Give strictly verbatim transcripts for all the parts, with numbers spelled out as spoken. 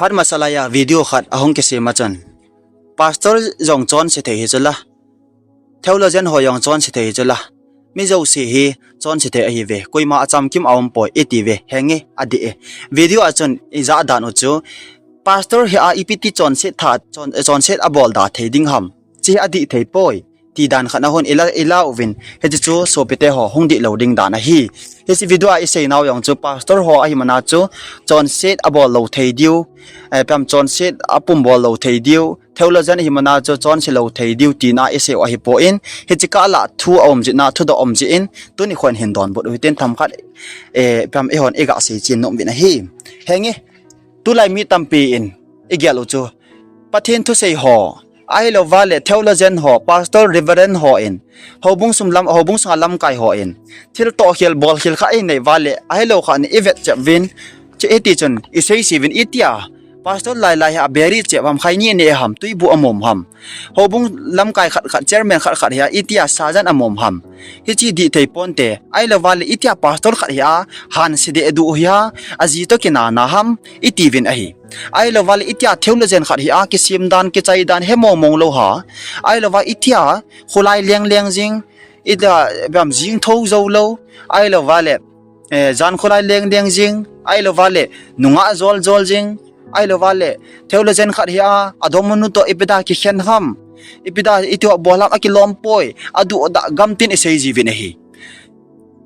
Phat masalaiya video khat ahung kisem a chun, pastor jong chonse thei hi chula, theologian ho jong chonse thei hi chula, mi jouse hi chonse thei ahiuve, koima achamkim aumpoi itiuve, henge adih e. Video a chun ijah dan u chu, pastor hi a ipi ti chonset tha, chon, chonset abol da thei ding ham, chi adih thei poi, ti dan khat ahung ila, ila uvin, hiche chu sopite ho hung dihlou ding dan ahi. Hiche video a isei nau jong chu pastor ho ahi mana chu chonset abol lou thei diu, eh, ipi ham chonset apumbol lou thei diu, theologian ahi mana chu chonse lou thei diu tina isei u ahipon, hiche kah lah thu aum jeh in, thudoh aum jeh in, tuni khon hin donbut u hitin themkhat, eh, ipi ham eihon iga seichen nom uvin ahi. Henge, tulai mi tampi in igel u chu, Pathen thusei ho, ahilouva le theologian ho, pastor, reverend hon, houbung sung lam, houbung sunga lamkai hon thil tohkhel bolkhel khat inei uva le, ahilou khat in ivet chep uvin, chu iti chun isei se uvin, itia pastor lailai hi a beri chep ham, khaini aneh ham, tuibu amom ham, houbung lamkai khat khat, chairman khat khat hi a itia sajan amom ham, hiche dih thei ponte, ahilouva le itia pastor khat hi a hanse dehduh hi a, aji toh kinana ham, itiuvin ahi. Ahilouva le itia theologian khat hi a kisem dan, kichai dan hemong mong lou ham, ahilouva itia kholai leng leng jing, itia ipi ham jing thou jou lou, ahilouva le, eh, jan kholai leng leng jing, ahilouva le nungah jol jol jing, ahilouva le theologian khat hi a, adongmanu toh ipi dia kikhen ham, ipi dia iti ho bol ham, akilom poi, aduh adah gamtin isei jiuvin ahi.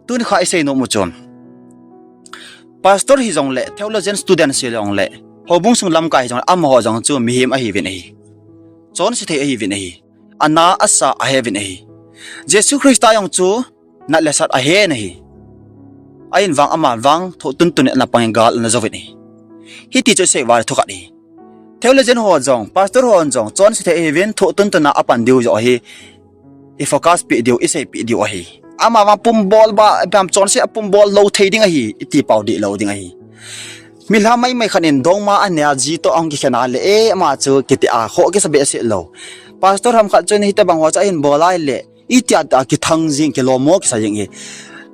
Tuni kha isei nom u chun, pastor hijongle, theologian student hijongle, houbung sung lamkai hijongle, amaho jong chu mihem ahiuvin ahi. Chonse thei ahiuvin ahi. Ana asa aheuvin ahi. Jesu Christa jong chu nat le sat ahen ahi. Ahin vang ama vang thoh tuntun in ana pangin gal ana jouvin ahi. Hiti chu isei uva le thu khat ahi. Theologian ho jong, pastor ho jong chonse thei ahiuvin, thoh tuntun a apan diu joh ahi. I focus peh diu, iseipeh diu ahi. Ama vang pumbol ba, ipi ham chonse apumbol lou thei ding ahi, iti pau dihlou ding ahi. Milham maimai khat in dongma anei a ji toh ahung kikhen a le, eh, ama chu kiti a khoh kisa behseh lou. Pastor ham khat chun hitobang ho chu ahin bol a le, itia tah kithang jing, kilommo kisa jing ahi.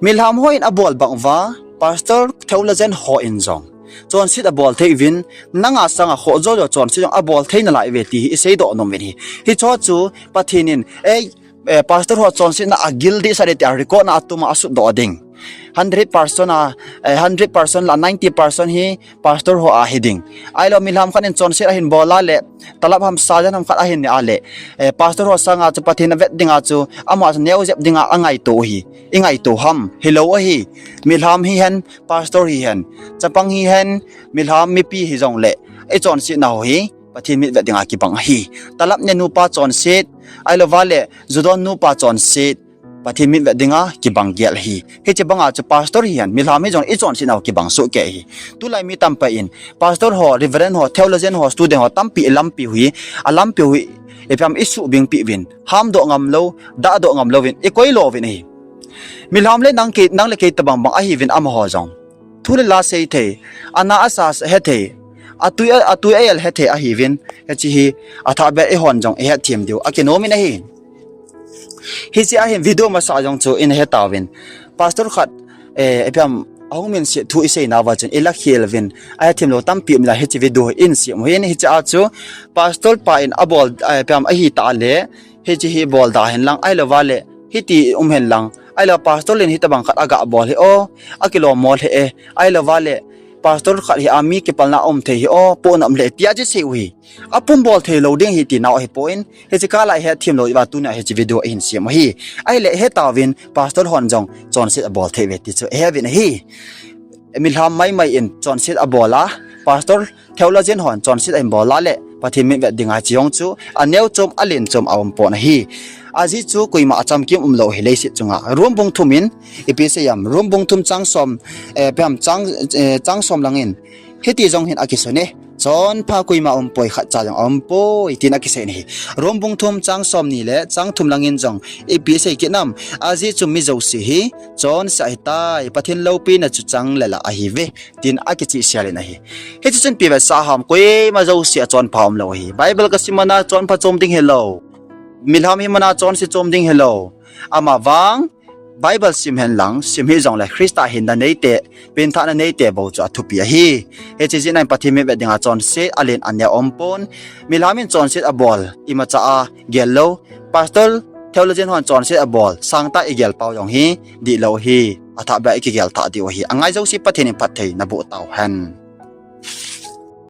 Milham hon abol bang uva, pastor, theologian hon jong chonset abol thei uvin, nanga sanga khoh jo jo chonset jong abol thei nalai uve ti hi iseidoh nom uvin ahi. Hicheho chu Pathen in, eh, eh, pastor ho chonsetna agil dehset e tia record na atum a asutdoh ding. Hundred percent a, eh, hundred percent lah ninety percent hi pastor ho a hiding. Ahilou milham khat in chonset ahin bol a le, talap ham sajan ham khat ahin nei a le, eh, pastor ho sanga chu Pathen avet dinga chu, ama chu neo jep dinga angaito u hi, ingaito ham, hilou ahi. Milham hihen, pastor hihen, chapang hihen, milham mipi hijongle, ichonsetna ho hi Pathen mitvet dinga kibang ahi. Talap ne nupa chonset, ahilouva le, ju don nupa chonset, Pathen mitvet dinga kibang gel ahi. Hiche banga chu pastor hihen, milham hijongle ichonsetna ho kibang sohkei ahi. Tulai mi tampi in, pastor ho, reverend ho, theologian ho, student ho, tampi ilampiu hi, alampiu hi, ipi ham isuhbingpeh uvin, hamdoh ngam lou, dahdoh ngam louvin, ikoi louvin ahi. Milham le nang kei, nang le kei tobang bang ahiuvin amaho jong. Thu le la sei thei, ana asa hethei, atui a, atui a el hethei ahiuvin, hiche hi athah beh eihon jong ihetthem diu akinom in ahi. Hiche a hin video masa jong chu ihet tauvin. Pastor khat, eh, ipi ham ahung minset thu isei nauva chun ilakhel uvin, ahetthem lou tampi um lai hiche video isem u hin, hiche a chu pastor pa in abol, eh, ipi ham ahitah le, hiche hi bol da hen lang, ahilouva le, hiti um hen lang, ahilou pastor in hitobang khat aga bol hi o, akilommo lheh e, ahilouva le, pastor khat hi a mi kipalna um thei hi o, pohnat um lheh e, tia chu isei u hi. Apumbol thei lou ding ahi ti nau ahipon, hiche kah lah ihetthem lou uva tunia hiche video ihin sem u ahi. Ahile ihet tauvin pastor hon jong chonset abol thei uve ti chu iheuvin ahi. Milham maimai in chonset abol a, pastor, theologian hon chonset ahin bol a le, Pathen mitvet dinga hiche jong chu, aneo chom, alen chom aumpon ahi. Ajeh chu koima achamkim umlou ahi leiset chunga. Rom bung thum in, ipi asei em, Rom bung thum chang som, eh, ipi ham chang, eh, chang som lang in, hiti jong hin akisun e, chonpha koima umpoi, khatcha jong aumpoi, tin akisei in ahi. Rom bung thum chang somni le chang thum lang in jong ipi asei kit em, ajeh chu mi jouse hi chonse ahitai, Pathen loupina chu chang le lah ahiuve, tin akichehsel in ahi. Hiche chun ipi vetsah ham, koima jouse a chonpha umlou ahi. Bible kasim mana chonpha chom ding hilou, milham hi mana chonse chom ding hilou. Amavang Bible sim hen lang, sim hih jongle Christa hinna neite, pengthahna neite bou chu athupi ahi. Hiche jeh in Pathen mi vet dinga chonset alen aneo aumpon. Mihem in chonset abol, imacha a gel lou. Pastor, theologian hon chonset abol, sangtah igel pau jong hi, dihlou ahi, athahbeh a ikigel thah diu ahi. Angai jouse Pathen in phatthei naboh tauhen.